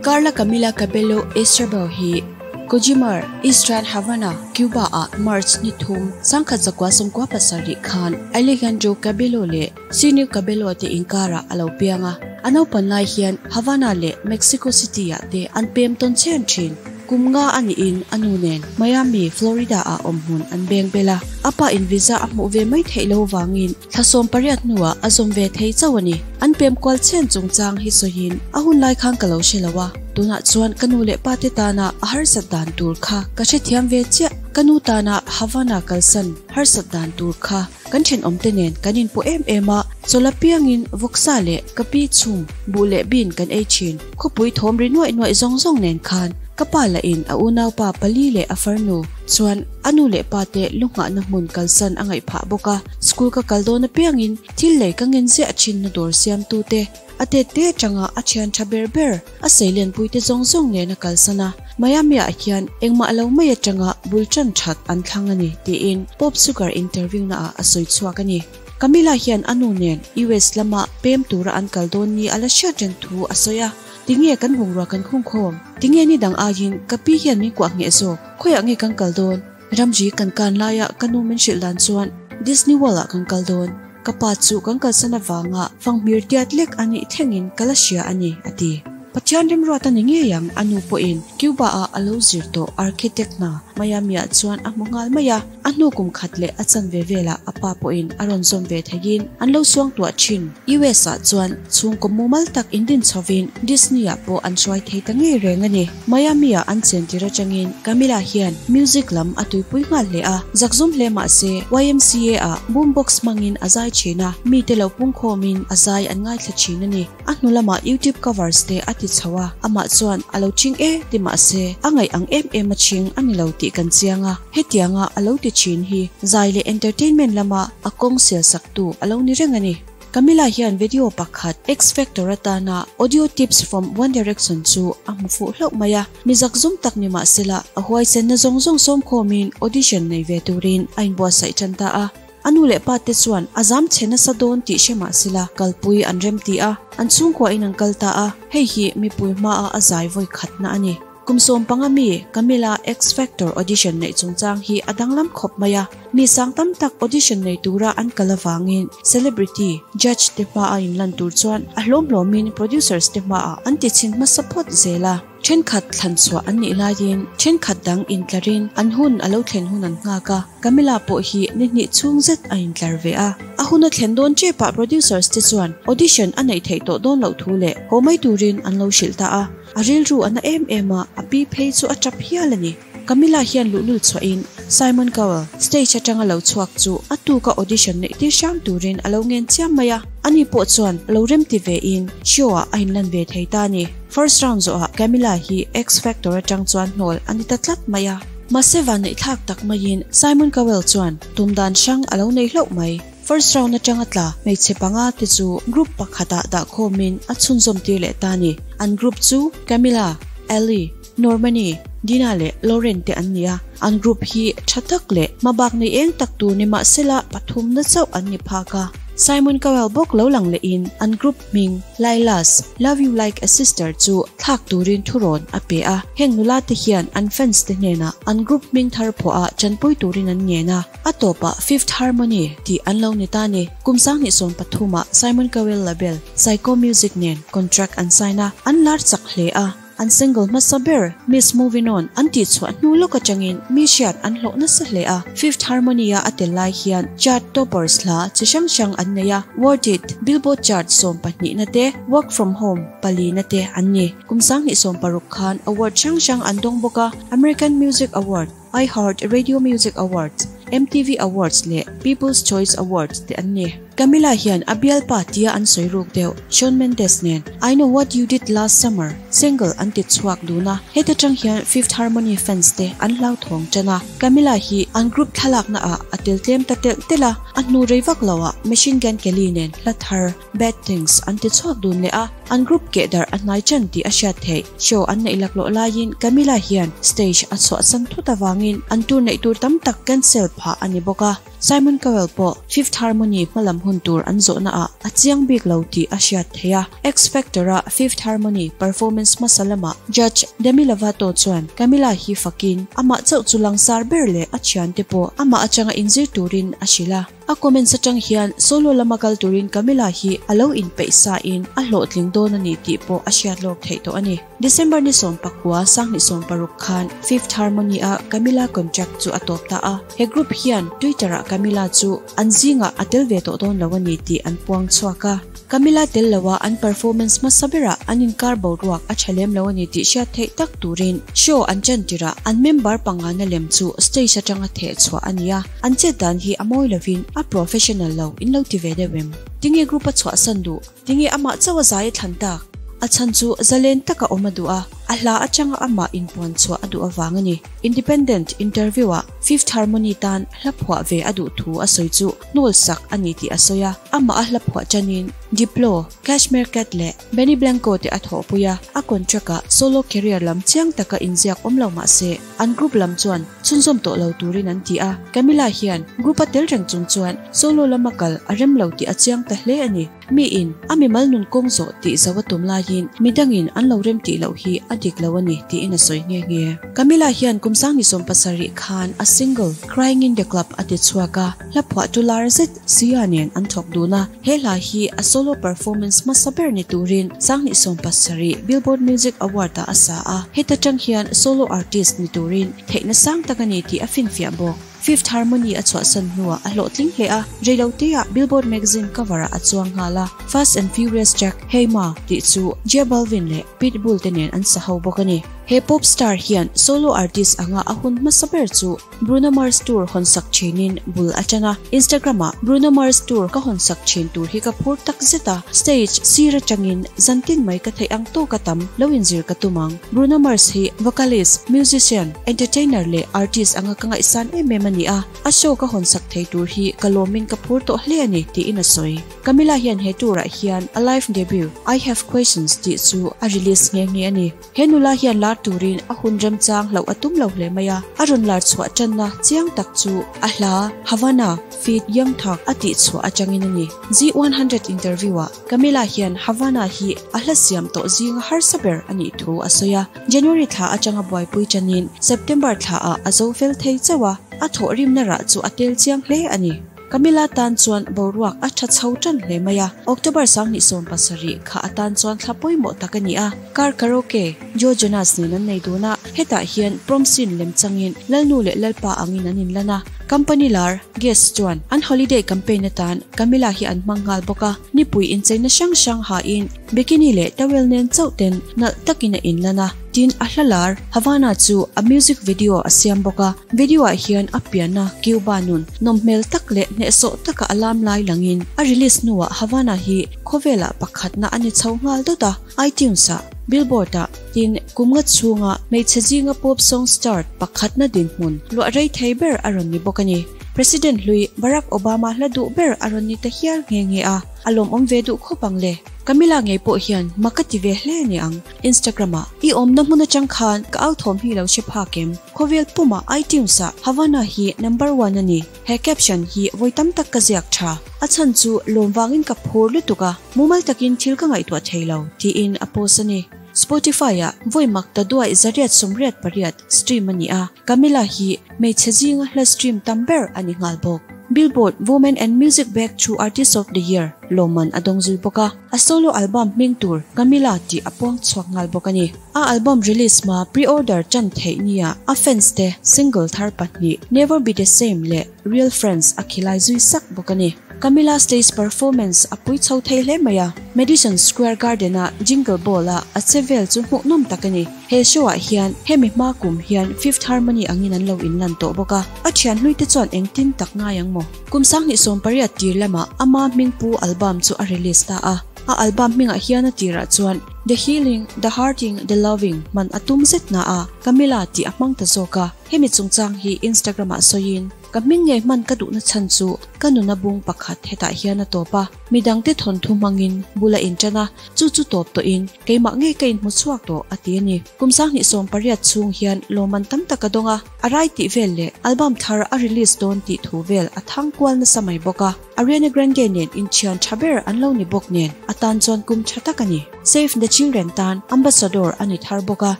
Carla Camila Cabello Estrabao hi Cojimar, Eastern Havana, Cuba ah March ni thum, 1997 khan Alejandro Cabello leh Senior Cabello te inkarah a lo piang a. A naupan lai hian Havana leh Mexico City ah te an pem tawn chen thin. Kum nga a niin a nu nen Miami, Florida ah awmhmun an beng bel a. A pa in visa a hmuh ve mai theih lo vangin thla 18 hnuah a zawm ve thei chauh a ni. An pem kual chen chungchang hi sawiin a hun lai khan ka lo hre lo a, tunah chuan ka nu leh pa te tana a harsat dan tur kha ka hrethiam ve chiah. Ka nu tana Havana kalsan harsat dan tur kha kan thenawmte nen kan inpawh em em a, chawlh apiangin vawksa leh ka pi chhum, buh leh bean kan ei thin. Khawpui thawm ri nuaih nuaih zawng zawng nen khan ka pa lahin a unaupa pali leh a farnu chuan a nu leh pa te lu nghahna hmun kalsan a ngaih phah bawk a. School ka kal dawn apiangin thil lei ka ngen ziah thinna dawr siamtute a tet te atanga a thian tha ber ber a seilenpuite zawng zawng nen a kalsan a. Miami-ah hian engmah lo mai atanga bul tan that an thlang a ni tiin Pop Sugar interview naah a sawi chhuak a ni. Camila hian a nu nen US lama pem tura an kal dawn ni a la hriat reng thu a sawi a, Tinge kan bungrua kan khungkhawm? Tinge ni dang aiin ka pi hian min kuah ngheh zawk? Khawiah nge kan kal dawn? Ramri kan kan laia ka nu min hrilh dan chuan Disney World ah kan kal dawn. Ka pa chu kan kalsan avanga fanghmir tiat lek a nih thlengin ka la hria a ni, a ti. Pathian remruat a ni ngei ang, a nu pawhin Cuba ah a lo zir tawh architect hna Miami ah chuan a hmu nghal mai a. A hnu kum khat leh a chanve velah a pa pawhin a rawn zawm ve theiin an lo suangtuah thin. US ah chuan chhungkaw mumal tak indin chhovin Disney ah pawh an hruai thei ta ngei reng a ni. Miami ah an chentir atangin Camila hian music lam a tuipui nghal hle a, zakzum hle mah se YMCA ah boombox hmangin a zai thin a, mite lo pungkhawmin a zai an ngaithla thin a ni. A hnu lamah YouTube covers te a ti chho a, amah chuan a lo ching e ti mah se a ngaih ang em em a ching a ni lo tih kan chiang a, hetianga a lo ti thin hi zai leh entertainment lama a kawng sial saktu a lo ni reng a ni. Camila hian video pakhat X Factor atana audio tips from One Direction chu a hmu fuh hlauh mai a, mi zakzum tak ni mah sela a huaisenna zawng zawng sawmkhawmin audition nei ve turin a inbuatsaih tan ta a. A nu leh pa te chuan a zam chhe nasa dawn tih hre mah sela kalpui an rem ti a, an chhungkuahin an kal ta a, hei hi mipui hmaah a zai vawi khatna a ni. Kum 15 mi Camila X Factor audition neih chungchang hi a danglam khawp mai a, mi sang tam tak audition nei tura an kal avangin celebrity judge te hmaa inlan tur chuan a hlawm hlawmin producers te hmaah an ti chhin hmasa phawt zel a. Thenkhat thlan chhuah an nih laiin thenkhat dang intlarin an hun a lo thlen hun an nghak a, Camila pawh hi ni hnih chhung zet a intlar ve a. A hun a thlen dawn tepah producers te chuan audition a neih theih tawh dawn loh thu leh haw mai turin an lo hrilh ta a. A rilru a na em em a, a pi phei chu a tap hial a ni. Camila hian luhlul chhuahin Simon Cowell stage atanga lo chhuak chu a tuka audition neih tir hram turin a lo ngen chiam mai a, ani pawh chuan a lo remti vein show-ah a inlan ve thei ta a ni. First round zawhah Camila hi X Factor atang chuan hnawl a ni ta tlat mai a. Mahse vanneihthlak tak maiin Simon Cowell chuan tum dan hrang a lo nei hlauh mai. First round atanga tla hmeichhe panga te chu group pakhatah dah khawmin a chhunzawm tir leh ta a ni. An group chu Camila, Ellie, Normani, Dina leh Lauren te an ni a. An group hi tha tak leh hmabak nei eng tak tur ni mahsela pathumna chauh an ni phak a. Simon Cowell bawk lo lang lehin an group Hming, Laila's Love You Like A Sister chu thlak turin thurawn a pe a, heng nula te hian an fans te hnenah an group hming thar phuah ah chanpui turin an ngen a, a tawpah Fifth Harmony tih an lo ni ta ni. Kum 2013 ah Simon Cowell label Syco Music nen contract an sign a, an lar chak hle a. An single hmasa ber Miss Movin On an tihchhuah hnu lawk atangin mi hriat an hlawh nasa hle a, Fifth Harmony-a a tel lai hian chart toppers hla chi hrang hrang an nei a, Worth It, Billboard chart 12 na te, Work From Home pali na te an ni. Kum 2016 khan award hrang hrang an dawng bawk a, American Music Award, iHeart Radio Music Awards, MTV Awards leh People's Choice Awards te an ni. Camila hian a bialpa tia an sawi ruk deuh, Shawn Mendes nen I Know What You Did Last Summer single an ti chhuak dun a, heta tang hian Fifth Harmony fans te an hlauthawng tan a. Camila hi an group thlalakna ah a tel tlem ta telh telh a, a hnu rei vak lo ah Machine Gun Kelly nen hla thar Bad Things an ti chhuak dun leh a, an group keh darh a hnai chan tih a hriat theih. Show an neih laklawh laiin Camila hian stage a chhuahsan thut avangin an tour neih tur tam tak cancel phah. phah a ni bawk a. Simon Cowell pawh Fifth Harmony hmalam hun tur an zawhna ah a chiang bik lo tih a hriat theih a. X Factor a Fifth Harmony performance hmasa lamah Judge Demi Lovato chuan Camila hi fakin amah chauh chu langsar ber leh a thiante pawh amah atanga inzir turin a hrilh a. A comments atang hian solo lama kal turin Camila hi a lo inpeih sa in a hlawhtling dawn a ni tih pawh a hriat lawk theih tawh a ni. December ni 19, 2016 khan Fifth Harmony a Camila contract chu a tawp ta a. He group hian Twitter ah Camila chu an zingah a tel ve tawh dawn lo a ni tih an puang chhuak a. Camila tel lo a an performance hmasa berah an inkar boruak a tha lem lo a ni tih hriat theih tak turin show an tan tirah an member pangana lem chu stage atanga theh chhuah a ni a. An chet dan hi a mawi lovin a professional lo in lo ti ve deuh em? Tinge group a chhuahsan duh? Tinge amah chauh a zai a thlan tak? A chhan chu zalen taka awm a duh a, a hla atanga amah inpuan chhuah a duh avang a ni. Independent interview ah Fifth Harmony tan hla phuah ve a duh thu a sawi chu hnawl sak a ni tih a sawi a, amah a hla phuah tanin Diplo, Cashmere Cat leh Benny Blanco te a thawhpui a, a contract ah solo career lam chiang taka inziak awm lo mah se an group lam chuan chhunzawm tawh lo turin an ti a, Camila hian group a tel reng chung chuan solo lama kal a rem lo tih a chiang ta hle a ni. Mi in a mimal nun kawng zawh tih zo a tum laiin midangin an lo rem tih loh hi a dik lo a ni tiin a sawi nghe nghe. Camila hian kum sangni 70 khan a single Crying in the Club a ti chhuak a, hla phuahtu lar zet Sia nen an thawk dun a, he hla hi a solo performance hmasa ber ni turin 2070 Billboard Music Award ah a sa a, heta tang hian solo artist ni turin theihna sang tak a ni tih a finfiah bawk. Fifth Harmony a chhuahsan hnuah a hlawhtling hle a, reiloteah Billboard magazine cover-ah a chuang nghal a, Fast and Furious Jack, Hey Ma tih chu J Balvin leh Pitbull te nen an sa ho bawk a ni. He pop star hian solo artist anga a hun hmasa ber chu Bruno Mars tour hawn sak thinin bul a tan a, Instagram-ah Bruno Mars tour ka hawn sak thin tur hi ka phur tak zet a, stage sir atangin zantin mai ka theih ang tawka tam lo inzir ka tum ang. Bruno Mars hi vocalist, musician, entertainer leh artist anga ka ngaihsan em em a ni a, a show ka hawn sak thei tur hi ka lawmin ka phur tawh hle a ni, tiin a sawi. Camila hian he tour ah hian a live debut I Have Questions tih chu a release nghe nghe a ni. He nula hian lar turin a hun remchang hlauh a tum lo hle mai a, a rawn lar chhuah tanna chiang tak chu a hla Havana feat Young Thug a tih chhuah atangin a ni. Zee 100 interview ah Camila hian Havana hi a hla siam tawh zinga harsa ber a nih thu a sawi a, January thla atanga buaipui tanin September thla ah a zo fel thei chauh a, a thawhrimna rah chu a tel chiang hle a ni. Camila tan chuan boruak a tha chho tan hle mai a, October 27 kha atan chuan thla pawimawh tak a ni a, car karaoke Joe Jonas nen an nei dun a, hetah hian prom scene lem changin Lalnu leh Lalpa angin an inlan a, company lar Guess chuan an holiday campaign atan Camila hi an hmang nghal bawk a, nipui incheina hrang hrang hain bikini leh towel nen chauh ten nalh takin a inlan a, tin a hla lar Havana chu a music video a siam bawk a, video ah hian a pianna Cuba nun nawm hmel tak leh hnehsawh taka a lam lai langin a release hnuah Havana hi khawvelah pakhatna a ni chho nghal dawt a, iTunes ah, Billboard ah, tin kum nga chhunga hmeichhe zinga pop song start pakhatna dinhmun luah rei thei ber a rawn ni bawk a ni. President hlui Barack Obama hla duh ber a rawn ni ta hial nghe nghe a, a lawmawm ve duh khawp ang le. Camila ngei pawh hian mak a ti ve hle a ni ang. Instagram ah, I awmna hmun atang khan ka au thawm hi lo hre phak em? Khawvel pumah iTunes ah Havana hi number one a ni. He caption hi vawi tam tak ka ziak tha. A chhan chu lawm vangin ka phur lutuk a, mumal takin thil ka ngaihtuah thei lo, tiin a post a ni. Spotify ah vawi mak ta duai 188 stream a ni a, Camila hi hmeichhe zinga hla stream tam ber a ni nghal bawk. Billboard Women and Music Breakthrough Artist of the Year lawmman a dawng zui bawk a, a solo album hming tur Camila tih a puang chhuak nghal bawk a ni. A album release hma pre-order tan theih nia a fans te single thar pahnih Never Be The Same leh Real Friends a khilai zui sak bawk a ni. Camila stage performance a pui chho thei hle mai a, Madison Square Garden a Jingle Ball a a che vel chu hmuhnawm tak a ni. He show ah hian hemi hma kum hian Fifth Harmony angin an lo inlan tawh bawk a, a thian hlui te chuan engtin tak ngai ang maw? Kum 2018 tir lamah ama hmingpu album chu a release ta a, a album hmingah hian a tirah chuan The Healing, The Hurting, The Loving man a tum zet na a, Camila tih a hmang ta zawk a, hemi chungchang hi Instagram ah sawiin. Ka hming ngei hman ka duhna chhan chu ka nuna bung pakhat hetah hian a tawp a, midangte thawnthu hmangin bul a inṭan a, chu chu tawp tawhin keimah ngei ka inhmu chhuak tawh a ti a ni. Kum 2018 chhung hian lawmman tam tak a dawng a, a rai tih vel leh album thar a release dawn tih thu vel a thang kual nasa mai bawk a. Ariana Grande nen inthian tha ber an lo ni bawk nen a tan chuan kum tha tak a ni. Save the Children tan Ambassador a ni thar bawk a,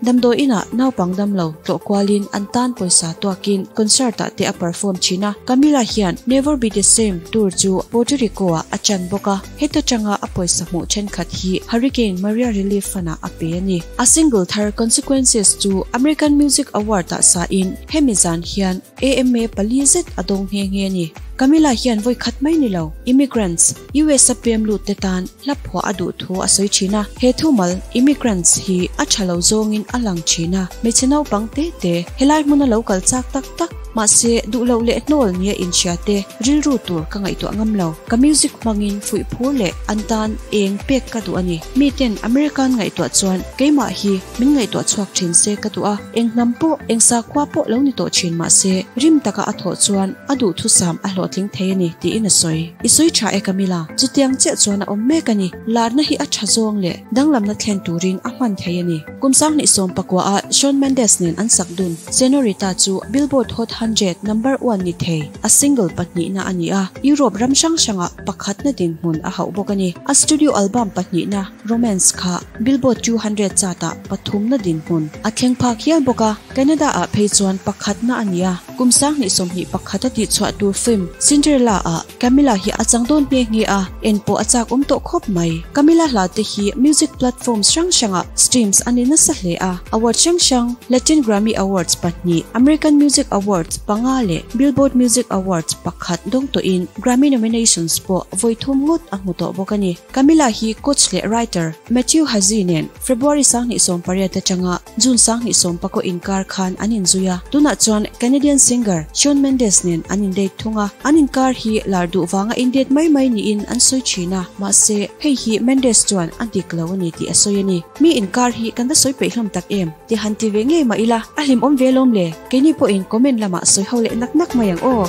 damdawi inah naupang damlo tlawh kualin an tan pawisa tuakin concert ah te a perform thin a. Camila hian Never Be The Same tour chu Puerto Rico ah a chan bawk a, heta tanga a pawisa hmuh thenkhat hi Hurricane Maria Relief Fund ah a pe a ni. A single thar Consequences chu American Music Award ah sain hemi zan hian AMA pali zet a dawng nghe nghe a ni. Camila hian vawi khat mai ni lo, immigrants, US a pem lut te tan hla phuah a duh thu a sawi thin a. He thumal, immigrants, hi a tha lo zawngin a lang thin a, hmeichhe naupang te te, helai hmuna lo kal chak tak tak, mahse duh loh leh hnawl nia inhria te rilru tur ka ngaihtuah ngam lo. Ka music hmangin fuih phur leh an tan eng pek ka duh a ni. Miten American ngaihtuah chuan keimah hi Min ngaihtuah chhuak thin se ka duh a, eng hnam pawh, eng sakhua pawh lo ni tawh thin mah se, rim taka a thawh chuan a duhthusam a hlawhtling thei a ni, tiin a sawi. I sawi tha e Camila, chutiang chiah chuan a awm mek a ni. Larna hi a tha zawng leh danglamna thlen turin a hman thei a ni. Kum 2019 ah Shawn Mendes nen an sak dun Senorita chu Billboard Hot 100 number one ni thei a single pahnihna a ni a, Europe ram hrang hrangah pakhatna dinhmun a hauh bawk a ni. A studio album pahnihna Romance kha Billboard 200 chart-ah pathumna dinhmun a thleng phak hial bawk a, Canada-ah phei chuan pakhatna a ni a. Kum 2021 a tihchhuah tur film Cinderella-ah Camila hi a chang dawn nghe nghe a, en pawh a chak awm tawh khawp mai. Camila hla te hi music platforms hrang hrangah streams a ni nasa hle a, award hrang hrang, Latin Grammy Awards pahnih, American Music Awards panga leh Billboard Music Awards pakhat dawng tawhin Grammy nominations pawh vawi thum ngawt a hmu tawh bawk a ni. Camila hi coach leh writer Matthew Hazy nen February 2018 atanga June 2019 inkar khan an inzui a, tunah chuan Canadian singer Shawn Mendes nen an indate thung a, an inkar hi lar duh vanga indate mai mai niin an sawi thin a, mahse hei hi Mendes chuan a dik lo a ni tih a sawi a ni. Mi inkar hi kan va sawi peih hlawm tak em? Ti han ti ve ngei mah ila, a hlimawm ve lawm le? Keini pawhin comment lamah sawi ho leh nak nak mai ang aw.